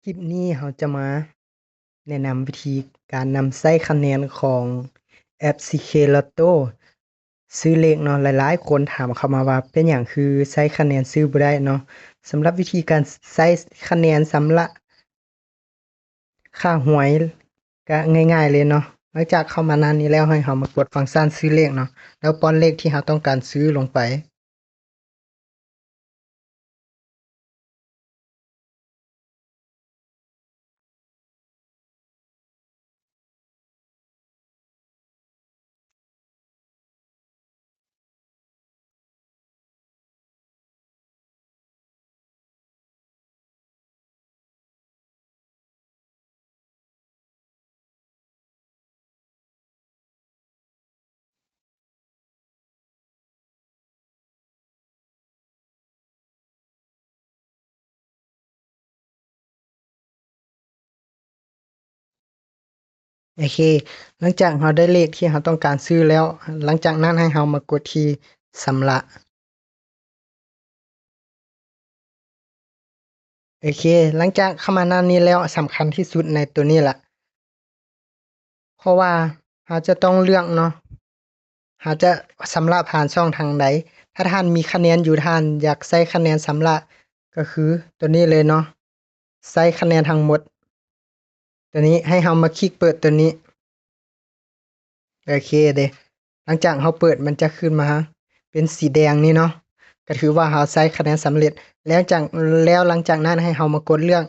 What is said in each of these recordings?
ຄລິບນີ້ເຮົາຈະມາແນະນຳວິທີການນຳໃຊ້ຄະແນນຂອງແອັບ ຊີເຄ ລອດໂຕ້ ຊື້ເລກເນາະ. ຫຼາຍໆຄົນຖາມເຂົ້າມາວ່າ ເປັນຫຍັງຄືໃຊ້ຄະແນນຊື້ບໍ່ໄດ້ເນາະ. ສຳລັບວິທີການໃຊ້ຄະແນນຊຳລະ ຄ່າຫວຍກະງ່າຍໆເລີຍເນາະ. ຫຼັງຈາກເຂົ້າມາໜ້ານີ້ແລ້ວ ໃຫ້ເຮົາມາກົດຟັງຊັນຊື້ເລກເນາະ ແລ້ວປ້ອນເລກທີ່ເຮົາຕ້ອງການຊື້ລົງໄປ. ໂອເຄ ຫຼັງຈາກເຮົາໄດ້ເລກທີ່ເຮົາຕ້ອງການຊື້ແລ້ວ, ຫຼັງຈາກນັ້ນໃຫ້ເຮົາມາກົດທີ່ຊຳລະ. ໂອເຄ ຫຼັງຈາກເຂົ້າມາໜ້ານີ້ແລ້ວ, ສຳຄັນທີ່ສຸດໃນໂຕນີ້ລະ ເພາະວ່າເຮົາຈະຕ້ອງເລືອກເນາະ, ເຮົາຈະຊຳລະຜ່ານຊ່ອງທາງໃດ. ຖ້າທ່ານມີຄະແນນຢູ່, ທ່ານຢາກໃຊ້ຄະແນນຊຳລະ ກໍຄືໂຕນີ້ເລີຍເນາະ, ໃຊ້ຄະແນນທັງໝົດ. ໂຕນີ້ໃຫ້ເຮົາມາຄລິກເປີດໂຕນີ້. ໂອເຄເດ. ຫຼັງຈາກເຮົາເປີດ ມັນຈະຂຶ້ນມາເປັນສີແດງນີ້ເນາະ, ກໍຖືວ່າເຮົາໃຊ້ຄະແນນສຳເລັດ. ແລ້ວຈາກ, ແລ້ວຫຼັງຈາກນັ້ນໃຫ້ເຮົາມາກົດເລືອກ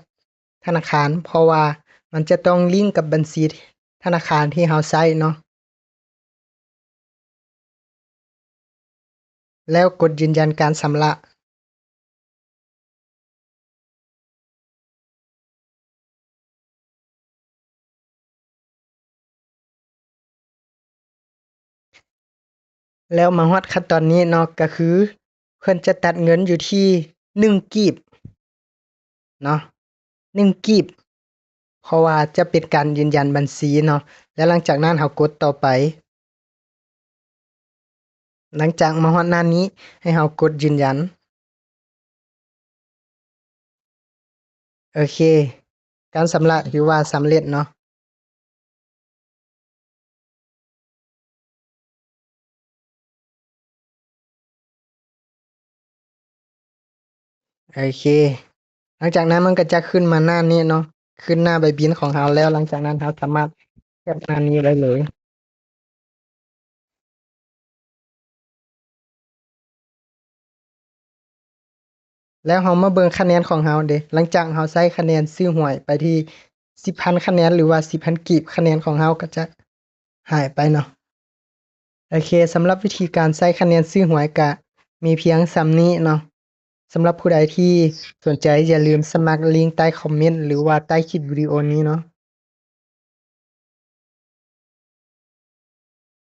ທະນາຄານ, ເພາະວ່າມັນຈະຕ້ອງລິ້ງກັບບັນຊີທະນາຄານທີ່ເຮົາໃຊ້ເນາະ. ແລ້ວກົດຢືນຢັນການຊຳລະ. ແລ້ວມາຮອດຂັ້ນຕອນນີ້ເນາະ, ກໍຄືເພິ່ນຈະຕັດເງິນຢູ່ທີ່ໜຶ່ງກີບເນາະ, ໜຶ່ງກີບ, ເພາະວ່າຈະເປັນການຢືນຢັນບັນຊີເນາະ. ແລ້ວຫຼັງຈາກນັ້ນເຮົາກົດຕໍ່ໄປ. ຫຼັງຈາກມາຮອດໜ້ານີ້ ໃຫ້ເຮົາກົດຢືນຢັນ. ໂອເຄ ການຊຳລະຖືວ່າສຳເລັດເນາະ. ໂອເຄ ຫຼັງຈາກນັ້ນມັນກໍຈະຂຶ້ນມາໜ້ານີ້ເນາະ, ຂຶ້ນໜ້າໃບບິນຂອງເຮົາແລ້ວ. ຫຼັງຈາກນັ້ນເຮົາສາມາດແຄບໜ້ານີ້ໄດ້ເລີຍ. ແລ້ວເຮົາມາເບິ່ງຄະແນນຂອງເຮົາເດ. ຫຼັງຈາກເຮົາໃຊ້ຄະແນນຊື້ຫວຍໄປທີ່ສິບພັນຄະແນນ ຫຼືວ່າສິບພັນກີບ, ຄະແນນຂອງເຮົາກໍຈະຫາຍໄປເນາະ. ໂອເຄ, ສຳລັບວິທີການໃຊ້ຄະແນນຊື້ຫວຍກະມີພຽງສ່ຳນີ້ເນາະ. ສຳລັບຜູ້ໃດທີ່ສົນໃຈ ຢ່າລືມສະໝັກລິງໃຕ້ຄອມເມັນ ຫຼືວ່າໃຕ້ຄລິບວິດີໂອນີ້ເນາະ.